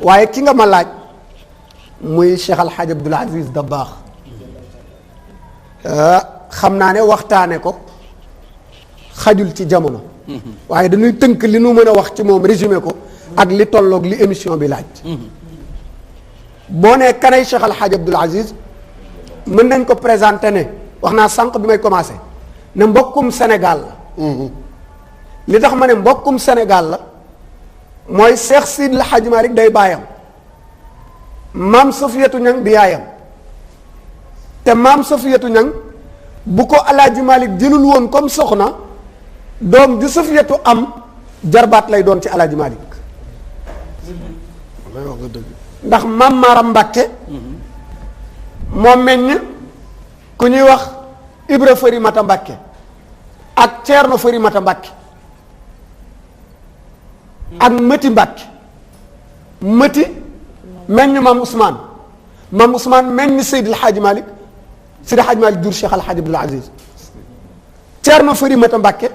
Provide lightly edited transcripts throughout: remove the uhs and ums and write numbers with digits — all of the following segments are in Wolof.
waaye ki nga ma laaj muy Cheikh Al Hadj Abdoul Aziz Dabakh xam naa ne waxtaane ko xajul ci jamono waaye dañuy tënk li nu mën a wax ci moom résumé ko ak li tolloog li émission bi laaj boo nee kanay Cheikh Al Hadj Abdoul Aziz mën nañ ko présenté ne wax naa sànq bi may commencé ne mbokkum Sénégal la li tax ma ne mbokkum Sénégal la mooy Cheikh Sidi El Hadj Malick day baayam maam Safiyatu Ñang di yaayam te maam Safiyatu Ñang bu ko El Hadj Malick jëlul woon comme soxna doom ju Safiyatu am jarbaat lay doon ci El Hadj Malick ndax maam Maaram Mbàkke moo meññ ku ñuy wax Ibra Fari Mata Mbàkke ak Ceerno Fari Mata Mbàkke ak Mëti Mbàkke Mëti meññ maam Ousmane meññ Seydi El Hadj Malick Seydi El Hadj Malick jur Cheikh Al Hadj Abdoul Aziz Ceerno Fari Mata Mbàkke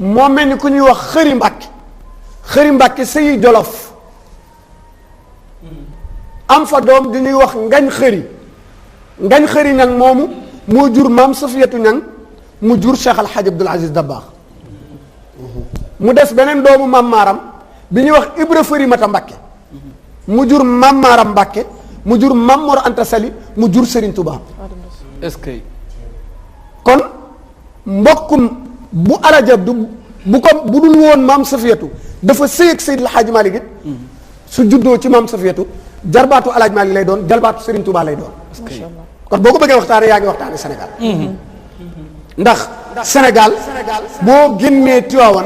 moo meññ ku ñuy wax Xëri Mbàkke sëyi Jolof am fa doom di ñuy wax ngañ xëri ñang moomu moo jur maam Safiyatu ñang mu jur Cheikh Al Hadj Abdoul Aziz Dabakh mu des beneen doomu maam Maaram bi ñuy wax Ibra Fari Mata Mbàkke mu jur maam Maaram Mbàkke mu jur Maam Mor Anta Sali mu jur Serigne Touba. est-ce que kon mbokkum bu alajab du bu ko bu dul woon maam Safiyatu dafa sëy ak Seydil Hadji Malick it su juddoo ci maam Safiyatu jarbaatu Alaaji Malick lay doon jarbaatu Serigne Touba lay doon. kon boo ko bëggee waxtaanee yaa ngi waxtaanee Sénégal. ndax Sénégal boo génnee Tiwaawan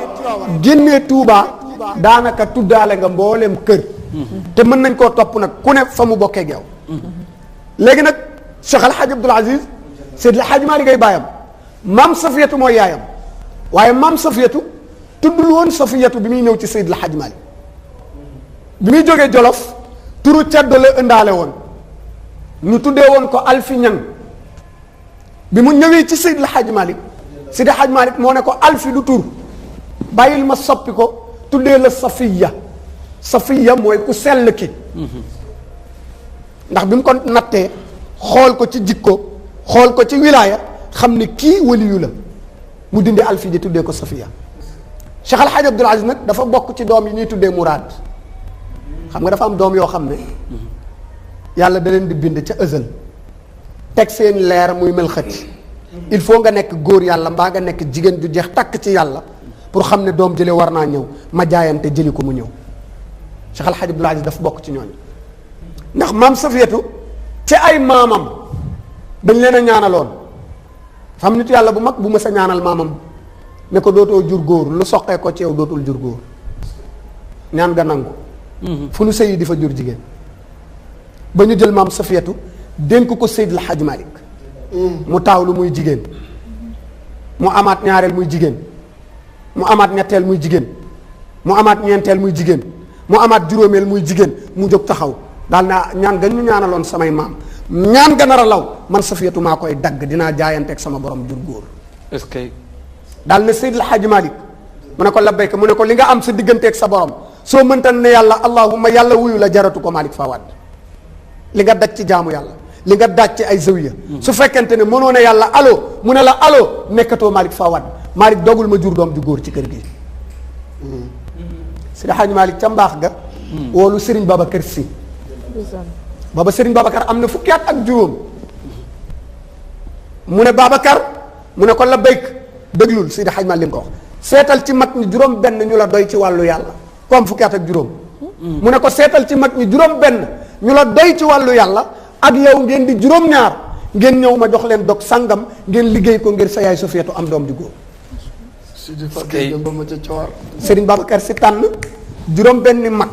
génnee Touba daanaka tuddaale nga mboolem kër. te mën nañ koo topp nag ku ne fa mu bokkee geew léegi nag Cheikh Al Hadj Abdoul Aziz Seydil Hadji Malick ay baayam maam Safiyatu mooy yaayam waaye maam Safiyatu tuddul woon Safiyatu bi muy ñëw ci Seydil Hadji Malick bi muy jógee Jolof turu ceddo la ëndaale woon ñu tuddee woon ko Alfi Ñang bi mu ñëwee ci Seydil Hadji Malick Seydil Hadji Malick moo ne ko Alfi du tur bàyyil ma soppi ko tuddee la Safiya mooy ku sell ki ndax bi mu ko nattee xool ko ci jikko xool ko ci wilaaya xam ne kii waliyu la mu dindi Alfi ji tuddee ko Safiya Cheikh Al Hadj Abdoul Aziz nag dafa bokk ci doom yi ñuy tuddee muraad xam nga dafa am doom yoo xam ne yàlla da leen di bind ca ësal teg seen leer muy mel xëcc il faut nga nekk góor yàlla mbaa nga nekk jigéen ju jeex takk ci yàlla pour xam ne doom jële war naa ñëw ma jaayante jëli ko mu ñëw Cheikh Al Hadj Abdoul Aziz dafa bokk ci ñooñu ndax maam Safiyatu ci ay maamam dañ leen a ñaanaloon xam nit yàlla bu mag bu mës a ñaanal maamam ne ko dootoo jur góor lu soqee ko ci yow dootul jur góor ñaan ga nangu fu nu sëyi di fa jur jigéen ba ñu jël maam Safiyatu dénk ko Seydil Hadji Malick mu taawlu muy jigéen mu amaat ñaareel muy jigéen mu amaat ñetteel muy jigéen mu amaat ñeenteel muy jigéen mu amaat juróomeel muy jigéen mu jóg taxaw daal naa ñaan ga ñu ñaanaloon samay maam ñaan ga nar a law man Safiyatu maa koy dagg dinaa jaayanteeg sama borom jur góor. est-ce que daal ne Seydil Hadji Malick mu ne ko labbayka mu ne ko li nga am sa digganteeg sa borom soo mënta ne yàlla allahumma yàlla wuyu la jaratu ko Malick Fawad li nga daj ci jaamu yàlla li nga daj ci ay zawiya su fekkente ne mënoo ne yàlla allo mu ne la allo nekkatoo Malick Fawad Malick dogul ma jur doom ju góor ci kër gi. Seydi Hadji Malick ca mbaax ga woolu Serigne Babacar Sy booba Serigne Babacar am na fukki at ak juróom mu ne Babacar mu ne ko la béyk déglul Seydi Hadji Malick li mu ko wax seetal ci mag ñi juróom benn ñu la doy ci wàllu yàlla ku am fukki at ak juróom mu ne ko seetal ci mag ñi juróom benn ñu la doy ci wàllu yàlla ak yow ngeen di juróom ñaar ngeen ñëw ma jox leen dog sangam ngeen liggéey ko ngir sa yaay Safiyatu am doom ju góor Serigne Babacar Sy tànn juróom benni mag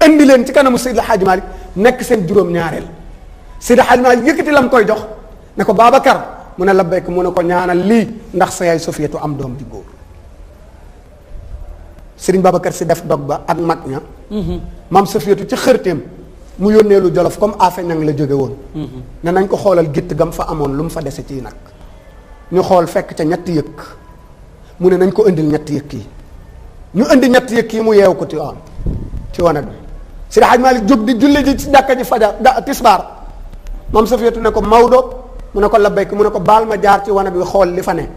indi leen ci kanamu Seydi Hadji Malick nekk seen juróom ñaareel Seydi Hadji Malick yëkkati lam koy jox ne ko Babacar mu ne labbayk mu ne ko ñaanal lii ndax sa yaay Safiyatu am doom ju góor Serigne Babacar Sy def dog ba ak mag ña maam Safiyatu ci xërteem mu yónnee lu Jolof comme affaire ñang la jóge woon ne nañ ko xoolal gétt gam fa amoon lu mu fa dese ci nag ñu xool fekk ca ñetti yëkk mu ne nañ ko indil ñetti yëkk yi ñu indi ñetti yëkk yi mu yeew ko Tiwaawan ci wanag bi Seydi Hadj Malick jóg di julli ji ci jàkka ji fajar tisbaar maam Safiyatu ne ko Maodo mu ne ko labbayk mu ne ko baal ma jaar ci wanag wi xool li fa ne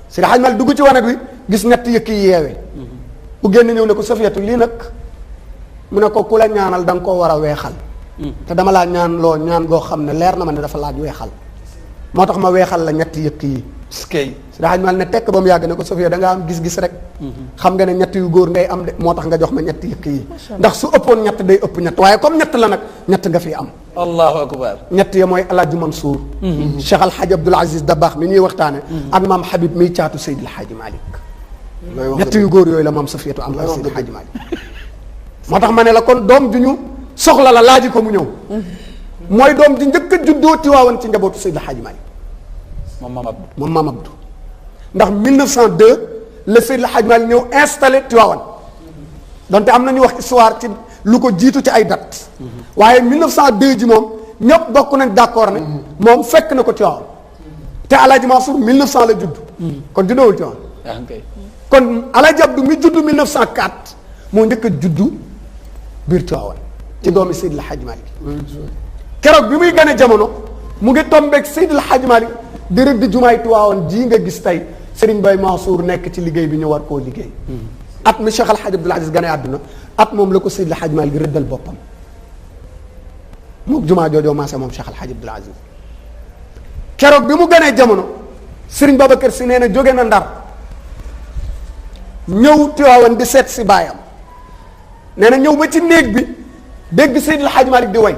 Seydi Hadj Malick dugg ci wanag wi gis ñetti yëkk yi yeewee bu génn ñëw ne ko Safiyatu lii nag mu ne ko ku la ñaanal da nga koo war a weexal te dama laa ñaan loo ñaan goo xam ne leer na ma ne dafa laaj weexal moo tax ma weexal la ñetti yëkk yi skay Seydi Hadj Malick ne tekk ba mu yàgg ne ko Safiya da nga am gis-gis rek xam nga ne ñett yu góor ngay am de moo tax nga jox ma ñetti yëkk yi ndax su ëppoon ñett day ëpp ñett waaye comme ñett la nag ñett nga fi am allahu akbar ñett ya mooy Alaaji Mansour Cheikh Al Hadj Abdoul Aziz Dabakh mi ñuy waxtaane ak maam Habib miy caatu Seydi El Hadji Malick ñett yu góor yooyu la maam Safiyatu am ak Seydi El Hadji Malick moo tax ma ne la kon doom ju ñu soxla la laaji ko mu ñëw mooy doom ji njëkk a juddoo Tiwaawan ci njabootu Seydi El Hadji Malick moom maam Abdou ndax 1902 la Seydi El Hadji Malick ñëw installé Tiwaawan donte am na ñu wax histoire ci lu ko jiitu ci ay date waaye 1902 ji moom ñëpp bokk nañ d'accord ne moom fekk na ko Tiwaawan te Alaaji Mansour 1900 la judd kon juddoowul Tiwaawan kon Alaaji Abdou mi judd 1904 moo njëkk a juddu biir Tiwaawan ci doomi Seydi El Hadji Malick keroog bi muy gane jamono mu ngi tombeeg Seydi El Hadji Malick di rëdd jumaay Tiwaawan jii nga gis tey Serigne Baye Mansour nekk ci liggéey bi ñu war koo liggéey at mi Cheikh Al Hadj Abdoul Aziz gane àdduna at moom la ko Seydi El Hadji Malick rëddal boppam moom jumaa joojoo maase moom Cheikh Al Hadj Abdoul Aziz keroog bi mu ganee jamono Serigne Babacar Sy nee na jóge na Ndar ñëw Tiwaawan di seet si baayam nee na ñëw ba ci néeg bi dégg Seydi El Hadji Malick di way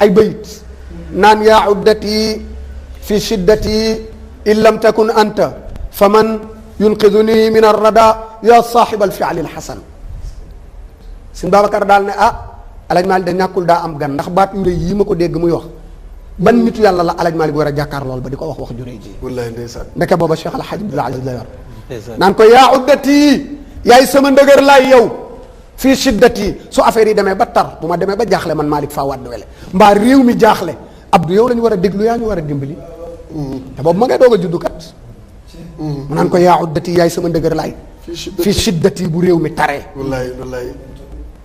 ay bayit naan yaa uddati fi shiddati in lam takun anta fa man yunqiduni min arrada ya saaxib alfiali alxasan Sëñ Babacar daal ne Alaaji Malick da ñàkkul daa am gan ndax baat yu rëy yii ma ko dégg muy wax ban nitu yàlla la Alaaji Malick war a jàkkaar lool ba di ko wax ju rëy ji wallaay ndeysaan ndeke booba Cheikh Al Hadj Abdoul Aziz la yor naan ko yaa uddati yaay sama ndëgër laay yow fii shiddati su affaire yi demee ba tar bu ma demee ba jaaxle man Malick faa wàdd wele mbaa réew mi jaaxle Abdou yow la ñu war a déglu yaa ñu war a dimbali te boobu ma ngay doog a juddu kat mu naan ko yaa uddati yaay sama ndëgër laay fii shiddati bu réew mi taree wallaay wallaay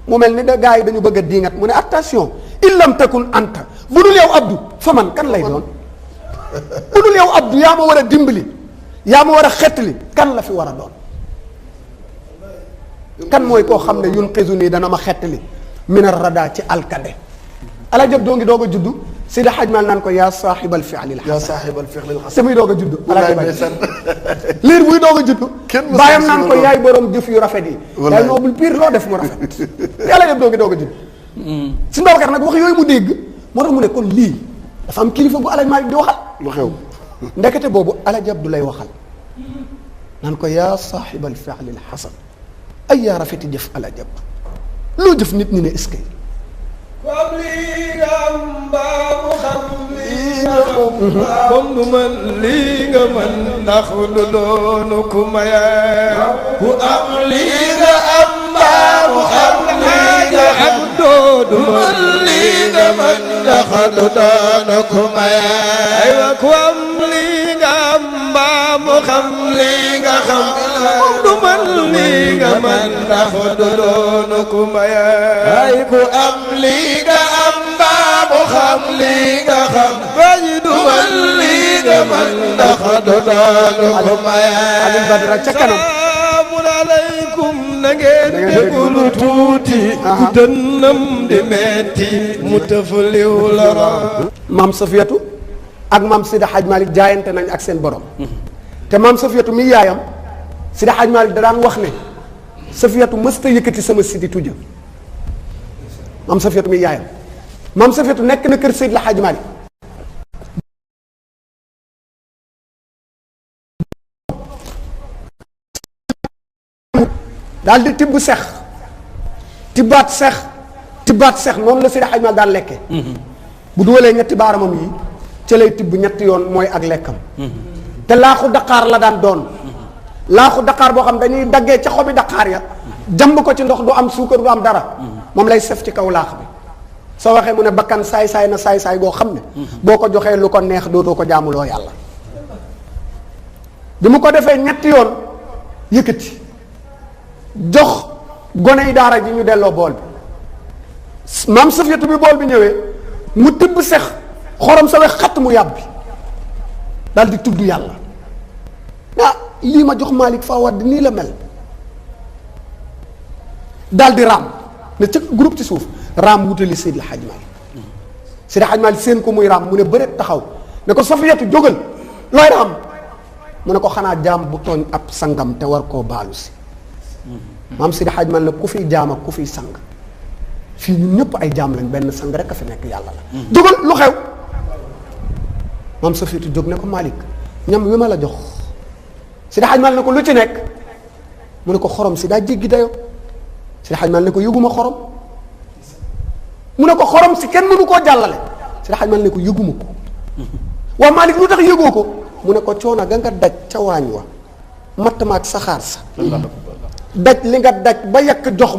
mu mel ni da gars yi dañu bëgg a diingat mu ne attention in lam takun anta bu dul yow Abdou fa man kan lay doon bu dul yow Abdou yaa ma war a dimbali yaa ma war a xettali kan la fi war a doon kan mooy koo xam ne yunqizu nii dana ma xettali min ar-rada ci alkande Alaaji Abdou ngi doog a juddu Seydi El Hadji Malick naan ko yaa saaxibal fi'lil hasan yaa saaxibal fi'lil hasan te muy doog a juddu wallaay ndeysaan liir buy doog a juddu kenn bàyyam naan ko yaay borom jëf yu rafet yi yaay noobul pire loo def mu rafet te Alaaji Abdou ngi doog a juddu Sëñ Babacar nag wax yooyu mu dégg moo tax mu ne kon lii dafa am kilifa bu Alaaji Malick di waxal lu xew ndekete boobu Alaaji Abdou lay waxal naan ko yaa saaxibal fi'lil hasan ay yaa rafeti jëf Alaaji Abdou loo jëf nit ñi ne est-ce que comme lii nga am mbaa mu xam lii nga moom du man lii nga mën ndax du doonu ku maye ku am lii nga am mbaa mu xam lii nga am du man lii nga mën ndax du doonu ku maye aywa ku am lii nga am mbaa mu xam lii nga xam du man lii nga mën ndax du doonu ku maye ay ku am lii nga am mbaa mu xam lii nga xam bañu du man lii nga mën ndax du doonu ku maye Alioune Badara ca kanam salaamun aleykum na ngeen déglu tuuti ku dënnam di metti mu tëfaliw la ra maam Safiyatu ak maam Seydi Hadj Malick jaayante nañ ak seen borom te maam Safiyatu mi yaayam Seydi Hadj Malick da daan wax ne Safiyatu mësta yëkkati sama siditu jë maam Safiyatu mi yaayam maam Safiyatu nekk na kër Seydi Hadj Malick daal di tibb sex tibbaat sex noonu la Seydi Hadj Malick daan lekkee bu dugalee ñetti baaramam yi ca lay tibb ñetti yoon mooy ak lekkam te laaxu daqaar la daan doon laaxu daqaar boo xam dañuy daggee ca xobi daqaar ya jamb ko ci ndox du am suukar du am dara moom lay sef ci kaw laax bi soo waxee mu ne bakkan saay-saay na saay-saay boo xam ne boo ko joxee lu ko neex dootoo ko jaamuloo yàlla bi mu ko defee ñetti yoon yëkkati jox gone yi daara ji ñu delloo bool bi maam Safiyatu bi bool bi ñëwee mu tibb sex xorom sa wex xatt mu yàbbi daal di tudd yàlla ah lii ma jox Malick Fawad nii la mel daal di raam ne ca groupe ci suuf raam wutali Seydi El Hadji Malick Seydi El Hadji Malick seen ko muy raam mu ne bëreet taxaw ne ko Safiyatu jógal looy raam mu ne ko xanaa jaam bu tooñ ab sangam te war koo baalu si maam Seydi El Hadji Malick ku fiy jaam ak ku fiy sang fii ñun ñëpp ay jaam lañ benn sang rek a fi nekk yàlla la jógal lu xew maam Safiyatu jóg ne ko Malick ñam wi ma la jox Seydi El Hadji Malick ne ko lu ci nekk mu ne ko xorom si daa jéggi dayo Seydi El Hadji Malick ne ko yëguma xorom mu ne ko xorom si kenn mënu koo jàllale Seydi El Hadji Malick ne ko yëguma ko waaw Malick lu tax yëgoo ko mu ne ko coono ga nga daj ca waañ wa matt ma ak saxaar sa daj li nga daj ba yàq jox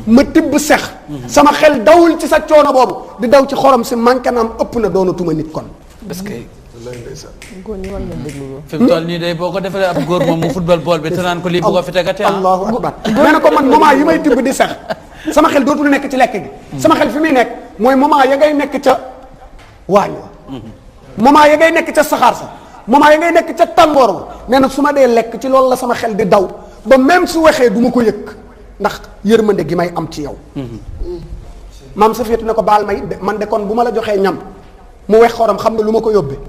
ma tibb sex sama xel dawul ci sa coono boobu di daw ci xorom si manqué na am ëpp na doonatuma nit kon est-ce que góor ñi war na déglu loolu. fi mu toll nii day boo ko defee ab góor moom mu football bool bi te naan ko lii bu ko fi tegate allahu akbar nee na ko man moment yi may tibb di sex sama xel dootul nekk ci lekk gi sama xel fi muy nekk mooy moment ya ngay nekk ca waañ wa moment ya ngay nekk ca saxaar sa moment ya ngay nekk ca tàngoor wa nee na su ma dee lekk ci loolu la sama xel di daw ba même su waxee du ma ko yëg ndax yërmande gi may am ci yow maam Safiyatu ne ko baal may man de kon bu ma la joxee ñam mu wex xorom xam nga lu ma ko yóbbee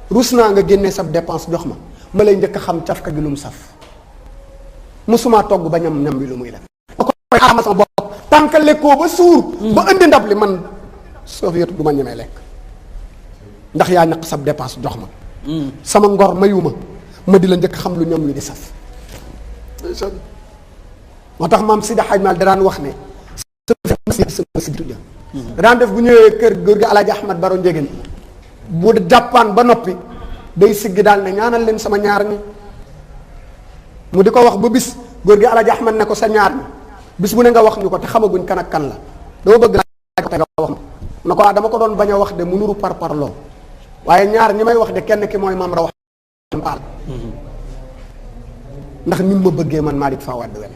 rus naa nga génnee sab dépense jox ma lay njëkk a xam cafka gi lu mu saf musuma togg ba ñam bi lu muy def ma koy xamal sama bopp tànk lekkoo ba suur ba indi ndab li man Safiyatu du ma ñemee lekk ndax yaa ñaq sab dépense jox ma sama ngor mayu ma di la njëkk xam lu ñam wi di saf moo tax maam Seydi Hadji Malick daan wax ne sama si tudda daan def bu ñëwee kër góor gi Alaaji Ahmad Baro Njegéen bu jàppaan ba noppi day siggi daal ne ñaanal leen sama ñaar ñi mu di ko wax ba bis góor gi Alaaji Ahmad ne ko sa ñaar ñi bis bu ne nga wax ñu ko te xamaguñ kan ak kan la dama bëgg naa te nga wax ma mu ne ko dama ko doon bañ a wax de mu nuru par parloo waaye ñaar ñi may wax de kenn ki mooy maam Raw Paal ndax ni ma bëggee man Malick Fawad Wele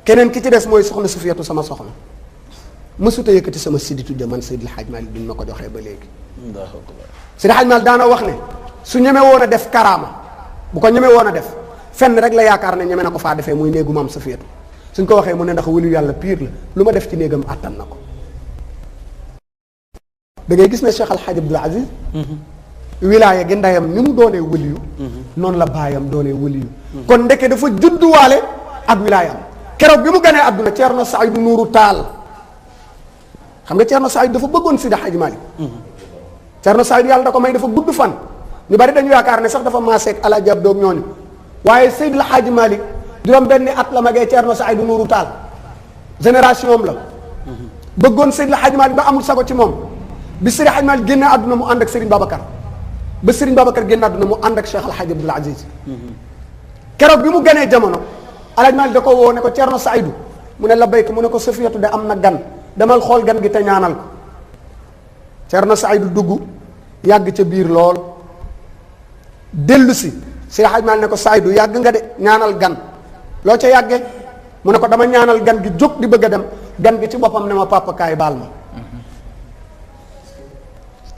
keneen ki ci des mooy soxna Safiyatu sama soxna mësuta yëkkati sama sidditu de man Seydi El Hadji Malick bi ñu ma ko joxee ba léegi Seydi El Hadji Malick daana wax ne su ñeme woon a def karaama bu ko ñeme woon a def fenn rek la yaakaar ne ñeme na ko faa defee muy néegu maam Safiyatu suñ ko waxee mu ne ndax wëlu yàlla pire la lu ma def ci néegam àttan na ko da ngay gis ne Cheikh Al Hadj Abdoul Aziz wilaaya gi ndeyam ni mu doonee wëliyu noonu la baayam doonee wëliyu kon ndeke dafa judduwaale ak wilaayam keroog bi mu ganee àdduna Ceerno Saydu Nuuru Taal xam nga Ceerno Saydu dafa bëggoon Seydi Hadji Malick Ceerno Saydu yàlla da ko may dafa gudd fan ñu bari dañu yaakaar ne sax dafa maaseeg Alaaji Abdu ak ñooñu waaye Seydi Hadji Malick juróom benni at la magee Ceerno Saydu Nuuru Taal génération am la bëggoon Seydi Hadji Malick ba amul sago ci moom bi Seydi Hadji Malick génne àdduna mu ànd ak Serigne Babacar ba Serigne Babacar génne àdduna mu ànd ak Cheikh Al Hadj Abdoul Aziz keroog bi mu ganee jamono Alaaji Malick da ko woo ne ko Ceerno Saydu mu ne labbayka mu ne ko Safiyatu de am na gan demal xool gan gi te ñaanal ko Ceerno Saydu dugg yàgg ca biir lool dellu si Seydi Hadji Malick ne ko Saydu yàgg nga de ñaanal gan loo ca yàggee mu ne ko dama ñaanal gan gi jóg di bëgg a dem gan gi ci boppam ne ma papa kaay baal ma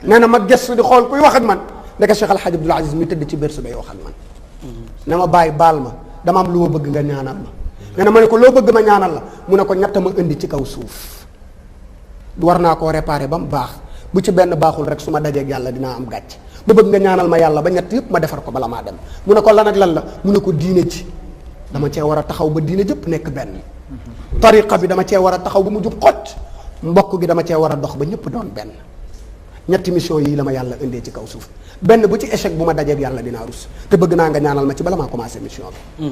nee na ma gëstu di xool kuy wax ak man ndeke Cheikh Al Hadj Abdoul Aziz mi tëdd ci berceau bay wax ak man ne ma bàyyi baal ma dama am lu ma bëgg nga ñaanal ma nee na ma ne ko loo bëgg ma ñaanal la mu ne ko ñett ma indi ci kaw suuf war naa koo réparé ba mu baax bu ci benn baaxul rek su ma dajeeg yàlla dinaa am gàcc ba bëgg nga ñaanal ma yàlla ba ñett yëpp ma defar ko bala maa dem mu ne ko lan ak lan la mu ne ko diine ci dama cee war a taxaw ba diine jëpp nekk benn tariqa bi dama cee war a taxaw ba mu jub xott mbokk gi dama cee war a dox ba ñëpp doon benn ñetti mission yii la ma yàlla indee ci kaw suuf benn bu ci échec bu ma dajeeg yàlla dinaa rus te bëgg naa nga ñaanal ma ci bala maa commencé mission bi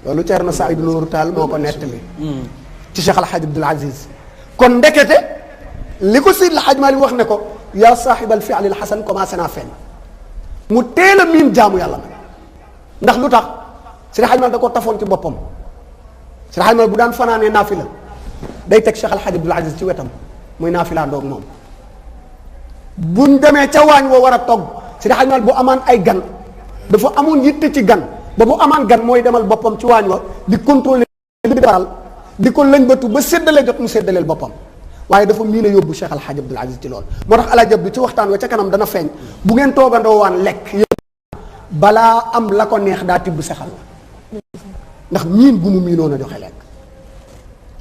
loolu Ceerno Saydu Nuuru Taal moo ko nettali ci Cheikh Al Hadj Abdoul Aziz kon ndekete li ko Seydi El Hadji Malick wax ne ko yaa saaxibal fi'li al hasan commencé naa feeñ mu teel a miin jaamu yàlla nag ndax lu tax Seydi El Hadji Malick da ko tafoon ci boppam Seydi El Hadji Malick bu daan fanaanee naafila day teg Cheikh Al Hadj Abdoul Aziz ci wetam muy naafila ndoog moom buñ demee ca waañ woo war a togg Seydi El Hadji Malick bu amaan ay gan dafa amoon yitte ci gan ba bu amaan gan mooy demal boppam ci waañ wa di contrôler li di waral di ko lëñbatu ba séddale jot mu séddaleel boppam waaye dafa miin a yóbbu Cheikh Al Hadj Abdoul Aziz ci loolu moo tax Alaaji Abdu ci waxtaan wa ca kanam dana feeñ bu ngeen toogandoo waan lekk balaa am la ko neex daa tibb sexal la ndax miin gu mu miinoon a joxe lekk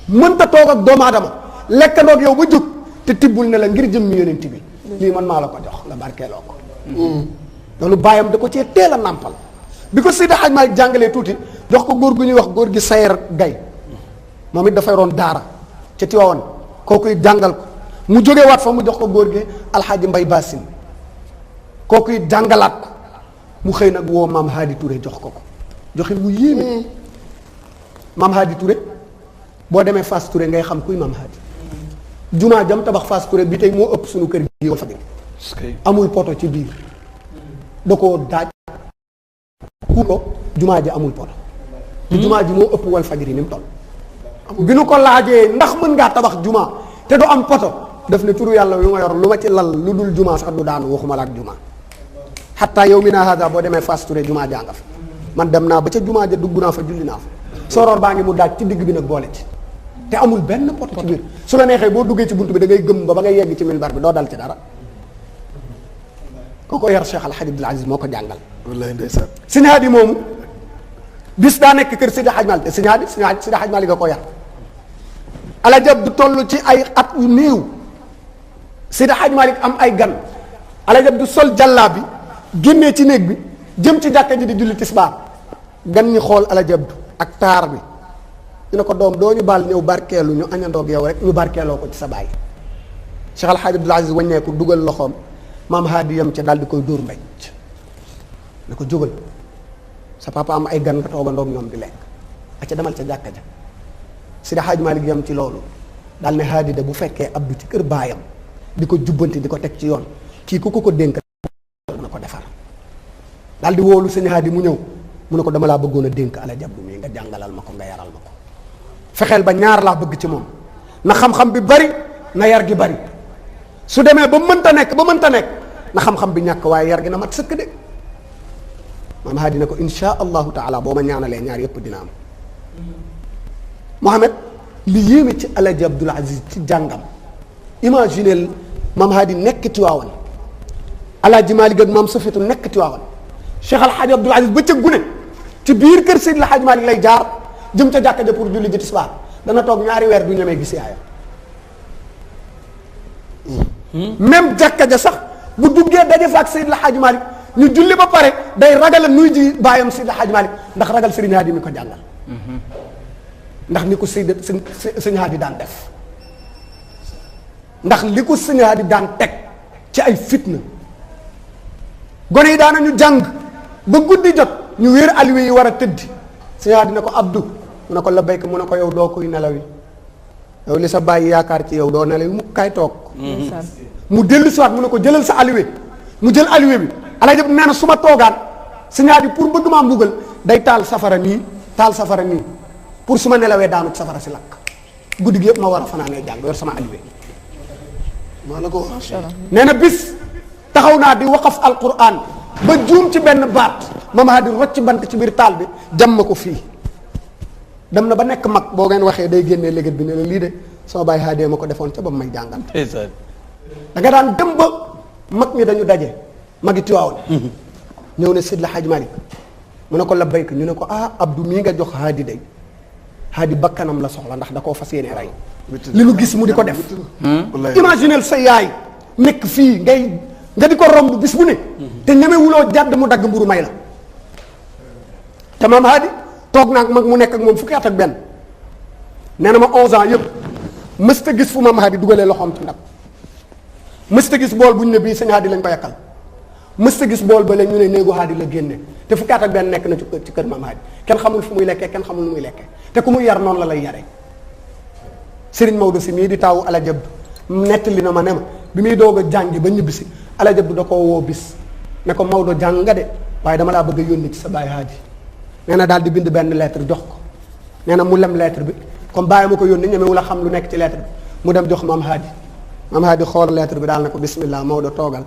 mënta toog ak doomu aadama lekkandoog yow ba jóg te tibbul ne la ngir jëmmi yonent bi lii man maa la ko jox nga barkeeloo ko loolu bàyyam da ko cee teel a nàmpal bi ko Seydi Hadj Malick jàngalee tuuti jox ko góor gu ñuy wax góor gi Sayer Gay moom it dafay roon daara ca Tiwaawan kooku it jàngal ko mu jógee waat fa mu jox ko góor gi Alxaaji Mbay Basin kooku it jàngalaat ko mu xëy nag woo maam Hadi Touré jox ko joxe mu yéeme maam Hadi Touré boo demee Fass Touré ngay xam kuy maam Hadi jumaa jam tabax Fass Touré bi tey moo ëpp suñu kër gi fa amul poto ci biir da koo daaj ku ko jumaa ji amul poto te jumaa ji moo ëpp wal fajri ni mu toll bi nu ko laajee ndax mën ngaa tabax jumaa te du am poto daf ne turu yàlla yu ma yor lu ma ci lal lu dul jumaa sax du daanu waxuma la ak jumaa xataa yow mi naa hada boo demee Fass Touré jumaa jaa nga fa man dem naa ba ca jumaa ja dugg naa fa julli naa fa soroor baa ngi mu daaj ci digg bi nag boole ci te amul benn poto ci biir su la neexee boo duggee ci bunt bi da ngay gëm ba ngay yegg ci minbar bi doo dal ci dara ko yar Cheikh Al Hadj Abdoul Aziz moo ko jàngal wallahi ndeysaan Sëñ Hadi moomu bis daa nekk kër Seydi Hadj Malick te Sëñ Hadj Malick nga ko yar Alaaji Abdu toll ci ay at yu néew Seydi Hadj Malick am ay gan Alaaji Abdu sol jàllaa bi génnee ci néeg bi jëm ci jàkka ji di julli tisbaar gan ñi xool Alaaji Abdu ak taar bi ñu ne ko doom doo ñu baal ñëw barkeelu ñu añandoog yow rek ñu barkeeloo ko ci sa baay Cheikh Al Hadj Abdoul Aziz waññeeku dugal loxoom maam Hadi yam ca daal di koy dóor mbéj ne ko jógal sa papa am ay gan nga toogandoog ñoom di lekk a ca demal ca jàkka ja Seydi Hadj Malick yam ci loolu daal ne Hadi de bu fekkee Abdou ci kër baayam di ko jubbanti di ko teg ci yoon kii ku ko dénk na ko defar daal di wóolu sëñ Hadi mu ñëw mu ne ko dama laa bëggoon a dénk Alaaji Abdu mii nga jàngalal ma ko nga yaral ma ko fexeel ba ñaar laa bëgg ci moom na xam-xam bi bari na yar gi bari su demee ba mënta nekk na xam-xam bi ñàkk waaye yar gi na mat sëkk de maam Hadi ne ko insha allahu taala boo ma ñaanalee ñaar yépp dina am Mohamed li yéeme ci Alaaji Abdoul Aziz ci jàngam imagineel maam Hadi nekk Tiwaawan Alaaji Malick ak maam Safiyatu nekk Tiwaawan Cheikh Al Hadj Abdoul Aziz ba ca gune ci biir kër Seydi El Hadj Malick lay jaar jëm ca jàkka ja pour julli ji tisbaar dana toog ñaari weer du ñemee gis yaayam même jàkka ja sax bu duggee daje fa ak Seydi El Hadj Malick ñu julli ba pare day ragal a nuy ji baayam Seydi El Hadj Malick ndax ragal Serigne Hadi mi ko jàngal ndax ni ko sëñ Hadi daan def ndax li ko sëñ Hadi daan teg ci ay fitna gone yi daana ñu jàng ba guddi jot ñu wéer aliwe yi war a tëddi sëñ Hadi ne ko Abdou mu ne ko la béyk mu ne ko yow doo koy nelaw yi yow li sa bàyyi yaakaar ci yow doo nelaw yi mu kaay toog mu dellu siwaat mu ne ko jëlal sa aliwe mu jël aliwe bi Alaaji Abdu nee na su ma toogaan sëñ Hadi pour bëgg maa mbugal day taal safara nii pour su ma nelawee daanu ci safara si lakk guddi gi yëpp ma war a fanaanee jàng yor sama aliwe maa la ko wax nee na bis taxaw naa di waqaf alquran ba juum ci benn baat maam Hadi rocc bant ci biir taal bi jam ma ko fii dem na ba nekk mag boo ngeen waxee day génnee légat bi ne la lii de sama baay Hadi ma ko defoon ca ba may jàngal da nga daan dem ba mag ñi dañu daje magi Tiwaawan ñëw ne Seydi El Hadj Malick mu ne ko la béyk ñu ne ko Abdou mii nga jox Hadi day Hadi bakkanam la soxla ndax da koo fas yéene rey li nu gis mu di ko def imaginel sa yaay nekk fii nga di ko romb bis bu ne te ñemewuloo jàdd mu dagg mburu may la te maam Hadi toog naag mag mu nekk ak moom fukki at ak benn nee na ma 11 ans yëpp mësta gis fu maam Hadi dugalee loxoom ci ndab mësta gis bool bu ñu ne bii sëñ Hadi lañ ko yakkal mësta gis bool ba léegi ñu ne néegu Hadi la génne te fukki at ak benn nekk na ci kër maam Hadi kenn xamul fu muy lekkee kenn xamul nu muy lekkee te ku muy yar noonu la lay yaree Serigne Maodo si mii di taawu Alaaji Abdu nettali na ma ne ma bi muy doog a jàngi ba ñibbisi Alaaji Abdu da koo woo bis ne ko Maodo jàng nga de waaye dama laa bëgg a yónni ci sa baay Hadi nee na daal di bind benn lettre jox ko nee na mu lem lettre bi comme bàyyi ma ko yónni ñemewu la xam lu nekk ci lettre bi mu dem jox maam Hadi xool lettre bi daal ne ko bismillah Maodo toogal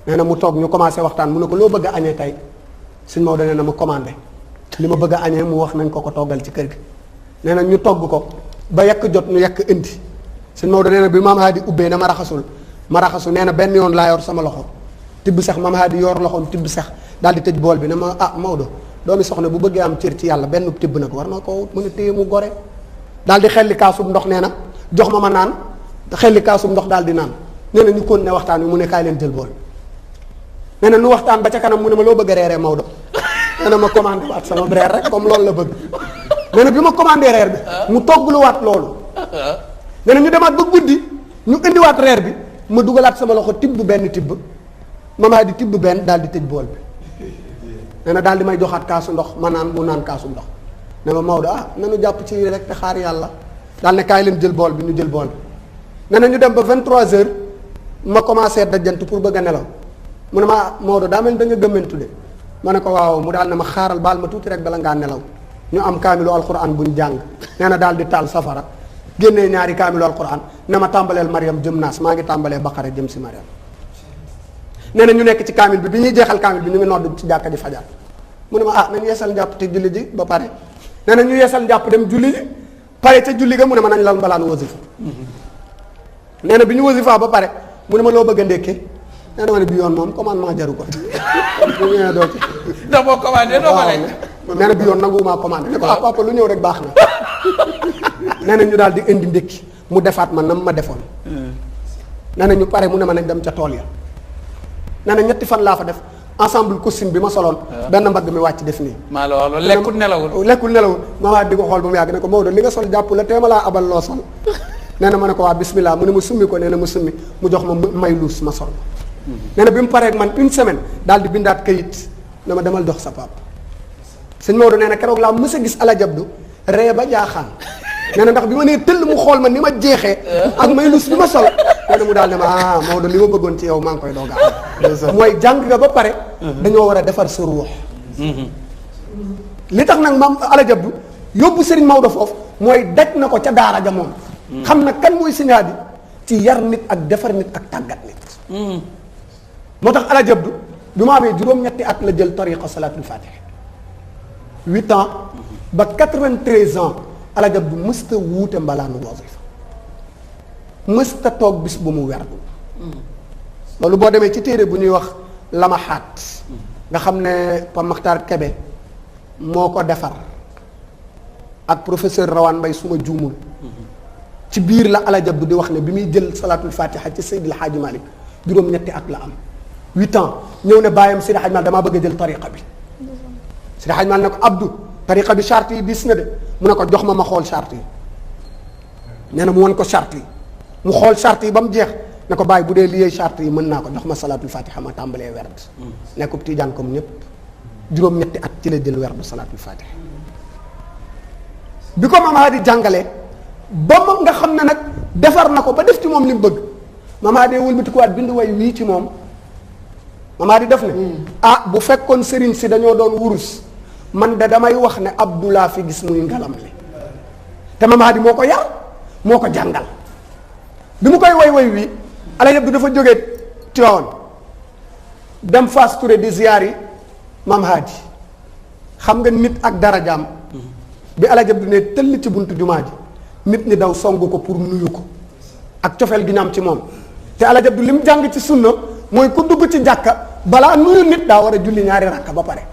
nee na mu toog ñu commencé waxtaan mu ne ko loo bëgg a añee tey sëñ Maodo nee na mu commandé li ma bëgg a añee mu wax nañ ko toggal ci kër gi nee na ñu togg ko ba yekk jot ñu yekk indi sëñ Maodo nee na bi maam Haadi ubbee na ma raxasu nee na benn yoon laa yor sama loxo tibb sax maam Haadi yor loxoom tibb sax daal di tëj bool bi ne ma Maodo doomi soxna bu bëggee am cër ci yàlla benn tibb nag war na ko mën a téye mu gore daal di xelli kaasub ndox nee na jox ma naan xelli kaasub ndox daal di naan nee na ñu continué waxtaan wi mu ne kaay leen jël bool nee na nu waxtaan ba ca kanam mu ne ma loo bëgg a reeree Maodo nee na ma commandé waat sama reer rek comme loolu la bëgg nee na bi ma commandé reer bi mu toggluwaat loolu nee na ñu demaat ba guddi ñu indiwaat reer bi ma dugalaat sama loxo tibb benn tibb mama di tibb benn daal di tëj bool bi nee na daal di may joxaat kaasu ndox ma naan mu naan kaasu ndox ne ma Maodo nanu jàpp ci rek te xaar yàlla daal ne kaay leen jël bool bi ñu jël bool bi nee na ñu dem ba 23h ma commencé dajjant pour bëgg a nelaw mu ne ma Maodo daa mel da nga gëmmentu de ma ne ko waaw mu daal ne ma xaaral baal ma tuuti rek bala ngaa nelaw ñu am kaamilu alquran buñ jàng nee na daal di taal safara génnee ñaari kaamilu alquran ne ma tàmbaleel Mariam jëm naas maa ngi tàmbalee Baqara jëm si Mariam nee na ñu nekk ci kaamil bi ñuy jeexal kaamil bi ñu ngi nodd ci jàkka ji fajar mu ne ma nañu yeesal njàpp te julli ji ba pare nee na ñu yeesal njàpp dem julli ji pare ca julli ga mu ne ma nañ lal mbalaan wasifa nee na bi ñu wasifa ba pare mu ne ma loo bëgg a ndékkee nee na ma ne bi yoon moom commandement jaru ko bu ñëwee doo ci ndax boo commandé doo ko lekk nee na bi yoon nanguwumaa commandé ne ko papa lu ñëw rek baax na nee na ñu daal di indi ndékki mu defaat ma nam ma defoon nee na ñu pare mu ne ma nañ dem ca tool ya nee na 3 fan laa fa def ensemble costume bi ma soloon benn mbagg mi wàcc def nii maa la wax loolu lekkul nelawul ma waa di ko xool ba mu yàgg ne ko Maodo li nga sol jàpp la teema laa abal loo sol nee na ma ne ko waa bismillah mu ne ma summi ko nee na ma summi mu jox ma may luus ma sol nee na bi mu paree ak man 1 semaine daal di bindaat kayit ne ma demal dox sa pap sëñ Maodo nee na keroog laa mës a gis alajabdu ree ba jaaxaan nee na ndax bi ma nee tëll mu xool ma ni ma jeexee ak may luus bi ma sol nee na mu daal ne ma Maodo li ma bëggoon ci yow maa ngi koy dooga am mooy jàng nga ba pare dañoo war a defar sa ruux li tax nag maam alajabdu yóbbu Serigne Maodo foofu mooy daj na ko ca daara ja moom xam na kan mooy Serigne Hady ci yar nit ak defar nit ak tàggat nit moo tax alajabdu bi ma amee juróom-ñetti at la jël tariqa salaatul fatiha 8 ans ba 93 ans alajabdu mësta wuute mbalaanu wasifa mësta toog bis bu mu werdu loolu boo demee ci téere bu ñuy wax lamaxaat nga xam ne Pa Maxtaar Kebe moo ko defar ak professeur Rawane Mbaye suma juumul ci biir la alajabdu di wax ne bi muy jël salaatul fatiha ci Seydil Hadji Malick juróom-ñetti at la am 8 ans ñëw ne bàyyam Seydi Hadji Malick damaa bëgg a jël tariqa bi Seydi Hadji Malick ne ko Abdou tariqa bi charte yi dis na de mu ne ko jox ma xool charte yi nee na mu won ko charte yi mu xool charte yi ba mu jeex ne ko bàyyi bu dee liyee charte yi mën naa ko jox ma salaatul fatiha ma tàmbalee werd nekkub tiijaan comme ñëpp juróom-ñetti at ci la jël werdu salaatul fatiha bi ko Maam Hady jàngalee ba moom nga xam ne nag defar na ko ba def ci moom li mu bëgg Maam Hady wëlbatikuwaat bind way wii ci moom Maam Hady def ne bu fekkoon sëriñ si dañoo doon wurus man de damay wax ne Abdullah fi gis muy ngalam li te Maam Hady moo ko yar moo ko jàngal bi mu koy way wi alajabdu dafa jógee Tiwaawan dem Fass Touré di ziyaar yi Maam Hady xam nga nit ak darajaam bi alajabdu ne tëll ci buntu jumaa ji nit ñi daw songu ko pour nuyu ko ak cofeel gi ñu am ci moom te alajabdu li mu jàng ci sunna mooy ku dugg ci jàkka balaa nuyu nit daa war a julli 2 rakka ba pare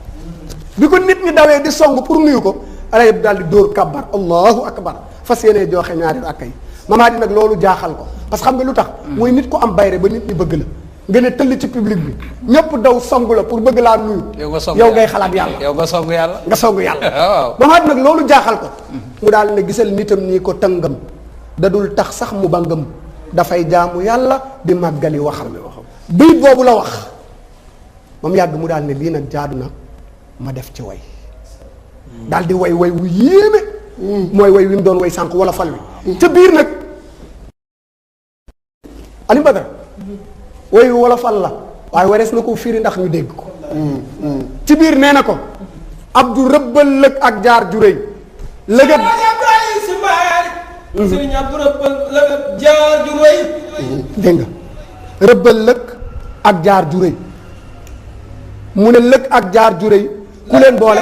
bi ko nit ñi dawee di song pour nuyu ko alajabdu daal di dóor kabbar allahu akbar fas yéene joxe 2 rakka yi Maam Hady nag loolu jaaxal ko parce que xam nga lu tax mooy nit ko am bayre ba nit ñi bëgg la nga ne tëll ci public bi ñëpp daw song la pour bëgg laa nuyu yow ngay xalaat yàlla yow nga song yàlla waaw Maam Hady nag loolu jaaxal ko mu daal ne gisal nitam nii ko tëngam da dul tax sax mu bangam dafay jaamu yàlla di màggali waxam bayit boobu la wax moom yàgg mu daal ne lii nag jaadu na ma def ci way daal di way wu yéeme mooy way wi mu doon way sànq wala fal wi ca biir nag Aliou Badara way wi wala fal la waaye warees na ko firi ndax ñu dégg ko ci biir nee na ko Abdou rëbbal lëg ak jaar ju rëy lëgëb Sëriñ Abdou rëbbal lëg ak jaar ju rëy dégg nga rëbbal lëg ak jaar ju rëy mu ne lëg ak jaar ju rëy ku leen boole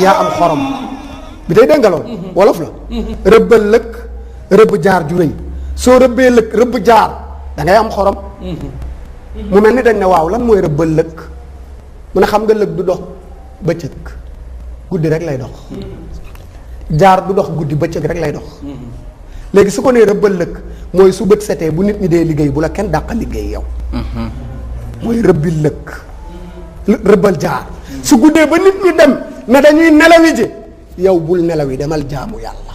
yaa am xorom bi day déngaloon wolof la rëbbal lëkk rëbb jaar ju rëy soo rëbbee lëkk rëbb jaar da ngay am xorom mu mel ni dañ ne waaw lan mooy rëbbal lëkk mu ne xam nga lëkk du dox bëccëg guddi rek lay dox jaar du dox guddi bëccëg rek lay dox léegi su ko nee rëbbal lëkk mooy su bët setee bu nit ñi dee liggéey bu la kenn dàq liggéey yow mooy rëbbil lëkk rëbbal jaar su guddee ba nit ñi dem ne dañuy nelawi ji yow bul nelawi demal jaamu yàlla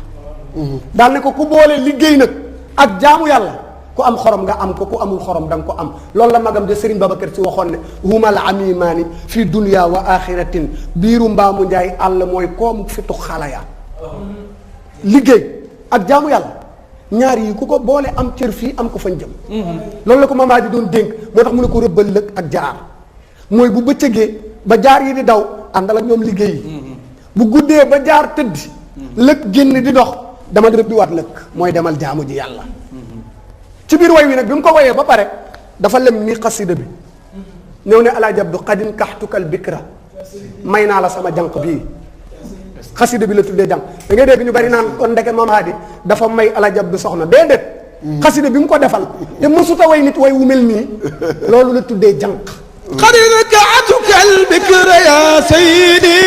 daal ne ko ku boole liggéey nag ak jaamu yàlla ku am xorom nga am ko ku amul xorom da nga ko am loolu la magam de Serigne Babacar Sy waxoon ne humal amimaani fii dunya wa axiratin biiru mbaamu njaay àll mooy koomu fitu xalaya liggéey ak jaamu yàlla ñaar yi ku ko boole am cër fii am ko fañ jëm loolu la ko mamaa di doon dénk moo tax mu ne ko rëbbal lëkk ak jaar mooy bu bëccëgee ba jaar yi di daw àndal ak ñoom liggéey yi bu guddee ba jaar tëdd lëkk génn di dox demal rëbbi waat lëkk mooy demal jaamu ji yàlla ci biir way wi nag bi mu ko woyee ba pare dafa lem nii xasida bi ñëw ne alaa jabdu xadin kaxtukal bikra may naa la sama jànq bii xasida bi la tuddee jànq da ngay dégg ñu bari naan kon ndeke mamaadi dafa may alaa jabdu soxna déedéet xasida bi mu ko defal te mësuta way nit way wu mel nii loolu la tuddee jànq xadin kaxtukal bikra ya sayidi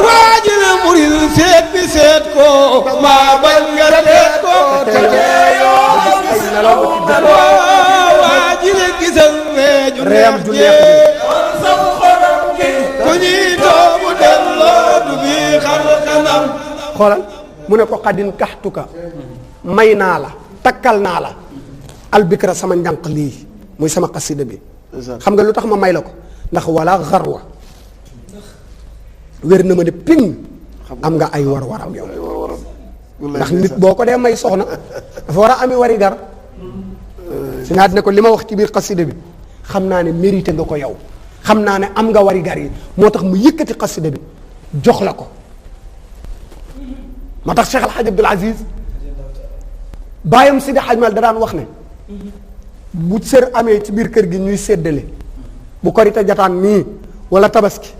waajil murid seet bi seet ko maa bañ nga seet ko te waajil gisal reem ju neex bi ku ñuy doomu delloo du bi xar kanam xoolal mu ne ko xadin kaxtuka may naa la takkal naa la albikra sama njànq lii muy sama xasida bi xam nga lu tax ma may la ko ndax wala xarwa wér na ma ne ping am nga ay war-waram yow ndax nit boo ko dee may soxna dafa war a ami wari gar si naa ne ko li ma wax ci biir xasida bi xam naa ne mérité nga ko yow xam naa ne am nga wari gar yi moo tax mu yëkkati xasida bi jox la ko moo tax Cheikh El Hadj Abdoul Aziz baayam Sidi Hadj Mal da daan wax ne bu sër amee ci biir kër gi ñuy séddale bu korite jataan nii wala tabaski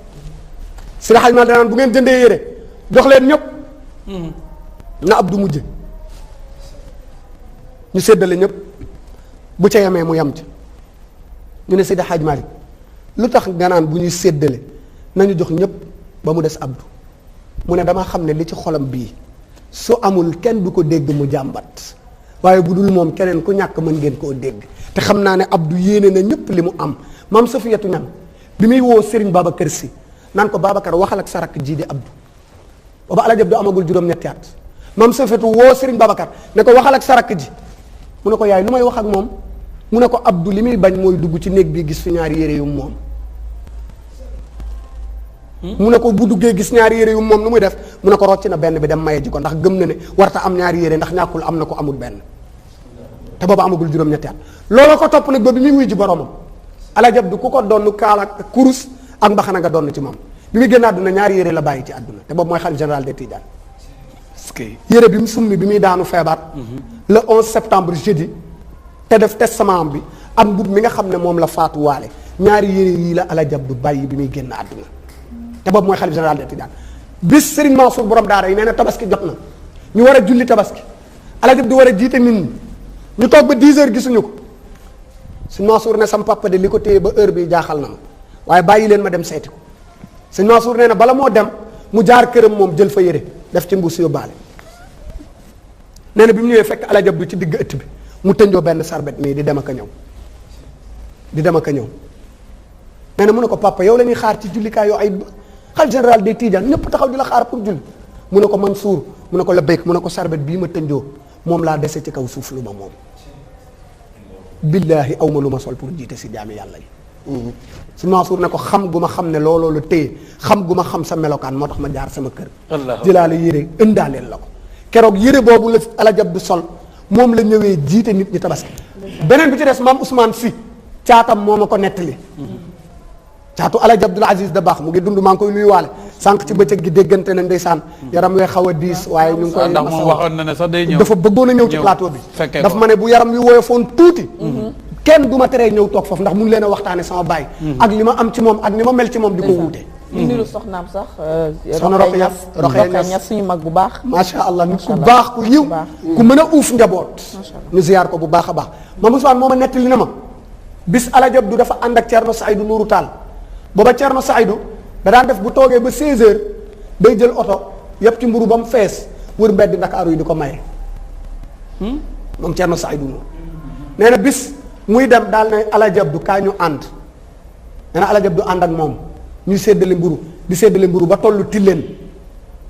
Sidi Hadj Mal da daan bu ngeen jëndee yére jox leen ñëpp na Abdou mujj ñu séddale ñëpp bu ca yemee mu yem ci ñu ne Sidi Hadj Malick lu tax nga naan bu ñuy séddale nañu jox ñëpp ba mu des Abdou mu ne dama xam ne li ci xolam bii su amul kenn du ko dégg mu jàmbat waaye bu dul moom keneen ku ñàkk mën ngeen koo dégg te xam naa ne Abdou yéene na ñëpp li mu am maam Safiyatu ñan bi muy woo Serigne Babacar Sy naan ko Babacar waxal ak sa rakk ji di Abdou booba Alaaji Abdou amagul juróom-ñetti at maam Safiyatu woo Serigne Babacar ne ko waxal ak sa rakk ji mu ne ko yaay lu may wax ak moom mu ne ko Abdou li muy bañ mooy dugg ci néeg bi gis fi ñaari yére yu moom mu ne ko bu duggee gis ñaari yére yu moom nu muy def mu ne ko rocc na benn bi dem maye ji ko ndax gëm na ne warta am ñaari yére ndax ñàkkul am na ko amul benn te booba amagul juróom-ñetti at looloo ko topp nag ba bi muy wuy ji boromam Alaaji Abdu ku ko donn kaala ak kurus ak mbaxana nga donn ci moom bi muy génn àdduna ñaari yére la bàyyi ci àdduna te boobu mooy xalifa général des Tidianes yére bi mu summi bi muy daanu feebar le 11 septembre jeudi te def testament bi am mbub mi nga xam ne moom la faatu waale ñaari yére yii la Alaaji Abdu bàyyi bi muy génn àdduna te boobu mooy xalifa général des Tidianes bis Serigne Mansour borom daara yi nee na tabaski jot na ñu war a julli tabaski Alaaji Abdu war a jiite nit ñi ñu toog ba 10 heures gisuñu ko Serigne Mansour ne sam papa de li ko téye ba heure bi jaaxal na ma waaye bàyyi leen ma dem seeti ko Serigne Mansour nee na bala moo dem mu jaar këram moom jël fa yére def ci mbuus yóbbaale nee na bi mu ñëwee fekk Alaaji Abdu ci digg ëtt bi mu tënjoo benn sarbet nii di dem ak a ñëw di dem ak a ñëw nee na mu ne ko papa yow la ñuy xaar ci jullikaay yoo ay xalifa général des Tidianes ñëpp taxaw di la xaar pour julli mu ne ko Mansour mu ne ko la béyk mu ne ko sarbet bii ma tënjoo moom laa dese ci kaw suuf lu ma moom billaahi aw ma lu ma sol pour jiite si jaami yàlla yi su Mansour ne ko xam gu ma xam ne looloo la téye xam gu ma xam sa melokaan moo tax ma jaar sama kër jëlaale yére ëndaaleel la ko keroog yére boobu la Alaaji Abdu sol moom la ñëwee jiite nit ñi tabaski beneen bi ci des maam Ousmane Sy caatam moo ma ko nettali caatu Alaaji Abdoul Aziz da baax mu ngi dund maa ngi koy nuyuwaale sànq ci bëccëg gi déggante na ndeysaan yaram wee xaw a diis waaye ñu ngi koy ndax moom waxoon na ne sax day ñëw dafa bëggoon a ñëw ci plateau bi daf ma ne bu yaram wi woyofoon tuuti kenn du ma teree ñëw toog foofu ndax mun leen a waxtaane sama baay ak li ma am ci moom ak ni ma mel ci moom di ko wuute ñu niru soxnaam sax. soxna Roqaya Ñas suñu mag bu baax. macha allah nit ku baax ku yiw ku mën a uuf njaboot. ñu ziyaar ko bu baax a baax. Mame Ousmane moo ma nettali na ma bis Alaaji Abdu dafa ànd ak Thierno Saïdou Nourou Tall booba Thierno Saïdou da daan def bu toogee ba 16h day jël oto yëpp ci mburu ba mu fees wër mbedd Ndakaaru yi di ko maye. moom Thierno Saïdou Nourou nee na bis muy dem daal ne Alaaji Abdu kaa ñu ànd nee na Alaaji Abdu ànd ak moom ñuy séddale mburu di séddale mburu ba tollu tilleen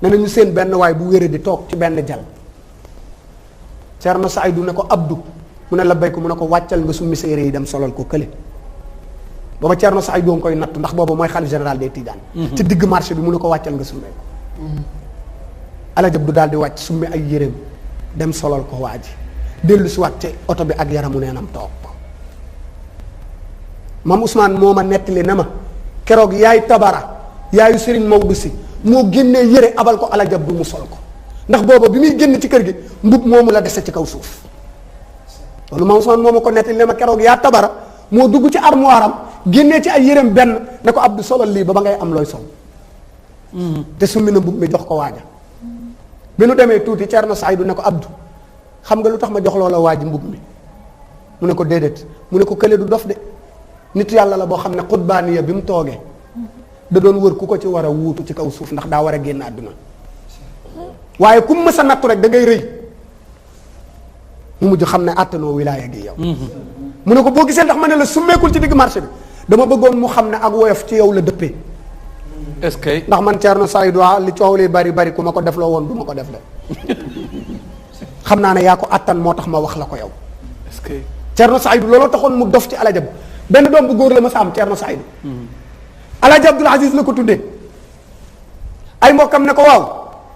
nee na ñu seen benn waay bu wéré di toog ci benn jal Thierno Saïdou ne ko Abdou mu ne la béy ko mu ne ko wàccal nga summi sa yére yi dem solal ko kële booba Thierno Saïdou nga koy natt ndax booba mooy xalif général des Tidianes ci digg marché bi mu ne ko wàccal nga summee ko Alaaji Abdu daal di wàcc summi ay yéreem dem solal ko waa ji dellu si waat ci oto bi ak yaramu neenam toog Mame Ousmane moo ma nettali ne ma keroog yaay tabara yaayu Serigne Maodo si moo génnee yére abal ko Alaaji Abdu mu sol ko ndax booba bi muy génn ci kër gi mbub moomu la dese ci kaw suuf loolu Mame Ousmane moo ma ko nettali ne ma keroog yaa tabara moo dugg ci armoire am génnee ci ay yéreem benn ne ko Abdou solal lii ba ngay am looy sol te summi na mbub mi jox ko waaja bi nu demee tuuti Thierno Saïdou ne ko Abdou xam nga lu tax ma jox loola waa ji mbub mi mu ne ko déedéet mu ne ko kële du dof de nit yàlla la boo xam ne xutbaaniya bi mu toogee da doon wër ku ko ci war a wuutu ci kaw suuf ndax daa war a génn àdduna waaye ku mu mës a nattu rek da ngay rëy mu mujj xam ne àttanoo wilaaya gi yow mu ne ko boo gisee ndax ma ne la summeekul ci digg marché bi dama bëggoon mu xam ne ak woyof ci yow la dëppee est-ce que ndax man Thierno Saïdou li coow li bari bari ku ma ko defloo woon du ma ko def de xam naa ne yaa ko àttan moo tax ma wax la ko yow est-ce que Thierno Saïdou looloo taxoon mu dof ci Alaaji Abdu benn doom bu góor la ma sa am Thierno Saïdou Alaaji Abdul Aziz la ko tuddee ay mbokkam ne ko waaw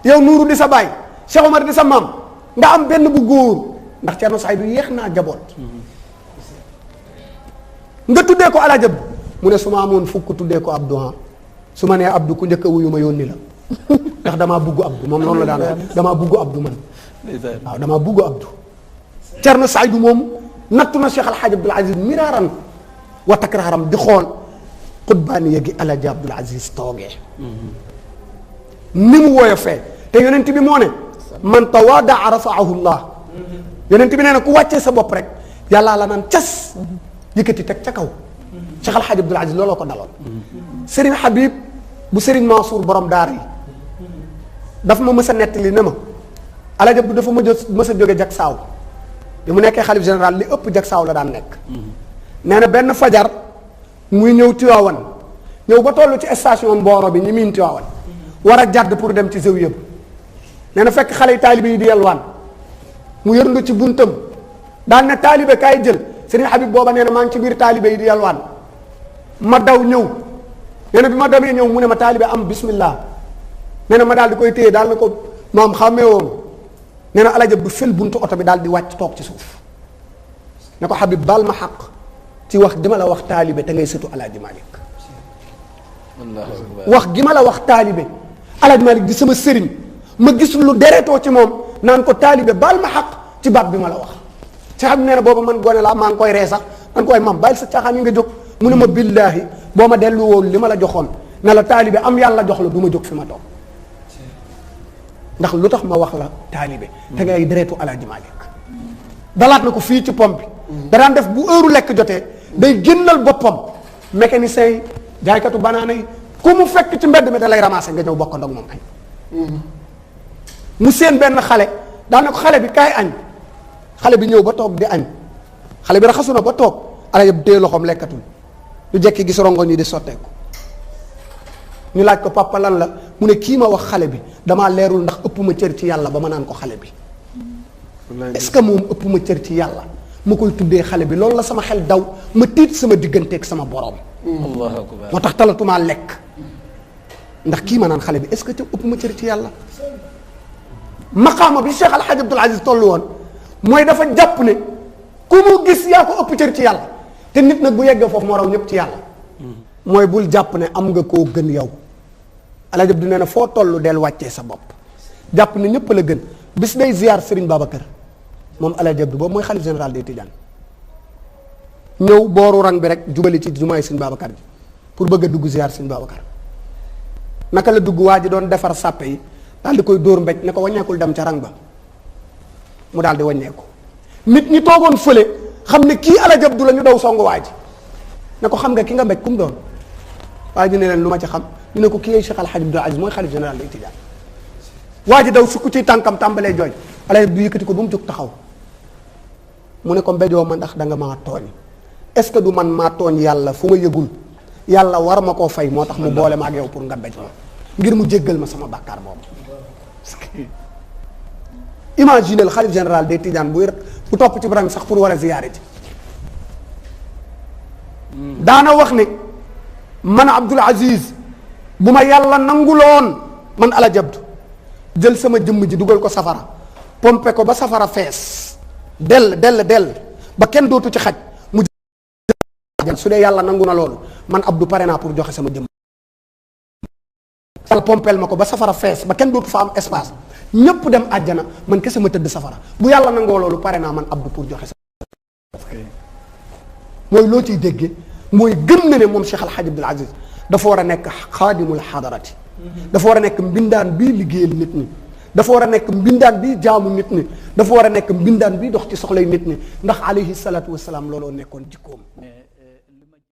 yow Nuuru di sa baay Cheikh Omar di sa maam nga am benn bu góor ndax Thierno Saïdou yéex naa jaboot nga tuddee ko Alaaji Abdu mu ne su ma amoon fukk tuddee ko Abdou su ma nee Abdou ku njëkk a wuyu ma yónni la ndax damaa bugg Abdou moom noonu la daan damaa bugg Abdou man waaw damaa bugg Abdou Thierno Saïdou moom nattu na Cheikh Al Hadj Abdoul Aziz miraaran wa takraaram di xool xutbaaniya gi Alaaji Abdoul Aziz toogee ni mu woyofee te yonent bi moo ne man tawaadaa rafaahu llah yonent bi nee na ku wàccee sa bopp rek yàllaa la naan cas yëkkati teg ca kaw Cheikh Al Hadj Abdoul Aziz looloo ko daloon Serigne Habib bu Serigne Mansour borom daara yi daf ma mës a nettali ne ma Alaaji Abdu dafa mës a jóge jak saaw bi mu nekkee xalif général li ëpp jak saaw la daan nekk nee na benn fajar muy ñëw Tiwaawan ñëw ba toll ci station Mboro bi ñi miin Tiwaawan war a jàdd pour dem ci zawiya bi nee na fekk xale yi taalibe yi di yelwaan mu yërndu ci buntam daan ne taalibe kaay jël Serigne Habib booba nee na maa ngi ci biir taalibe yi di yelwaan ma daw ñëw nee na bi ma demee ñëw mu ne ma taalibe am bismillah nee na ma daal di koy téye daal na ko maam xàmmee woon nee na Alaaji Abdu fël buntu oto bi daal di wàcc toog ci suuf ne ko Habib baal ma xaq ci wax gi ma la wax taalibe te ngay sëtu Alaaji Malick wax gi ma la wax taalibe Alaaji Malick di sama sëriñ ma gis lu deretoo ci moom naan ko taalibe baal ma xaq ci baat bi ma la wax ci xam nee na booba man gone laa maa ngi koy ree sax man koy mam bàyyil sa caaxaan yi nga jóg mu ne ma billaahi boo ma dellu woon li ma la joxoon ne la taalibe am yàlla jox la du ma jóg fi ma toog ndax lu tax ma wax la taalibe te ngay deretu Alaaji Malick dalaat na ko fii ci pom bi da daan def bu heure lekk jotee day génnal boppam mécanicien yi jaaykatu banaana yi ku mu fekk ci mbedd mi da lay ramasser nga ñëw bokk ndox moom añ mu seen benn xale daan na ko xale bi kaay añ xale bi ñëw ba toog di añ xale bi raxasu na ba toog Alaaji Abdu téye loxoom lekkatul lu jekki gis rongoñ yi di sotteeku ñu laaj ko papa lan la mu ne kii ma wax xale bi damaa leerul ndax ëpp ma cër ci yàlla ba ma naan ko xale bi est-ce que moom ëpp ma cër ci yàlla ma koy tuddee xale bi loolu la sama xel daw ma tiit sama digganteeg sama borom. allahu akbar moo tax talatumaa lekk ndax kii ma naan xale bi est-ce que te ëpp ma cër ci yàlla maqaama bi Cheikh Al Hadj Abdoul Aziz toll woon mooy dafa jàpp ne ku mu gis yaa ko ëpp cër ci yàlla te nit nag bu yeggee foofu moo raw ñëpp ci yàlla mooy bul jàpp ne am nga koo gën yow Al Hadj Abdou nee na foo toll del wàccee sa bopp jàpp ne ñëpp la gën bis day ziar Serigne Babacar moom Al Hadj Abdou boobu mooy xalif général des Tidianes ñëw booru rang bi rek jubali ci jumaay Serigne Babacar bi pour bëgg a dugg ziar Serigne Babacar naka la dugg waa ji doon defar sàppe yi daal di koy dóor mbéj ne ko wàññeekul dem ca rang ba mu daal di wàññeeku. nit ñi toogoon fële xam ne kii Alaaji Abdu la ñu daw songu waa ji ne ko xam nga ki nga mbéj ku mu doon waa ji ne leen lu ma ci xam ñu ne ko kii Cheikh Al Hadj Abdoul Aziz mooy xalif général des Tidianes. waa ji daw sukk ci tànkam tàmbalee jooy Alaaji Abdu yëkkati ko ba mu jóg taxaw mu ne ko mbéjoo ma ndax da nga maa tooñ est-ce que du man maa tooñ yàlla fu ma yëgul yàlla war ma koo fay moo tax mu boole ma ak yow pour nga mbéj ma ngir mu jéggal ma sama bàkkaar boobu. imaginez le xalif général des Tidianes bu topp ci rang sax pour war a ziyaare ji daana wax ne man Abdoul Aziz bu ma yàlla nanguloon man Alaaji Abdu jël sama jëmm ji dugal ko safara pompe ko ba safara fees dell ba kenn dootu ci xaj mu su dee yàlla nangu na loolu man Abdou pare naa pour joxe sama jëmm yàlla pompeel ma ko ba safara fees ba kenn dootu fa am espace ñëpp dem àjjana man kese ma tëdd safara bu yàlla nangoo loolu pare naa man Abdou pour joxe sama mooy loo ciy déggee mooy gëm na ne moom Cheikh Al Hadj Abdoul Aziz dafa war a nekk xaadimul xadarati dafa war a nekk mbindaan bii liggéeyal nit ñi dafa war a nekk mbindaan bii jaamu nit ñi dafa war a nekk mbindaan bii dox ci soxlay nit ñi ndax alayhi salaatu wasalaam looloo nekkoon jikkoom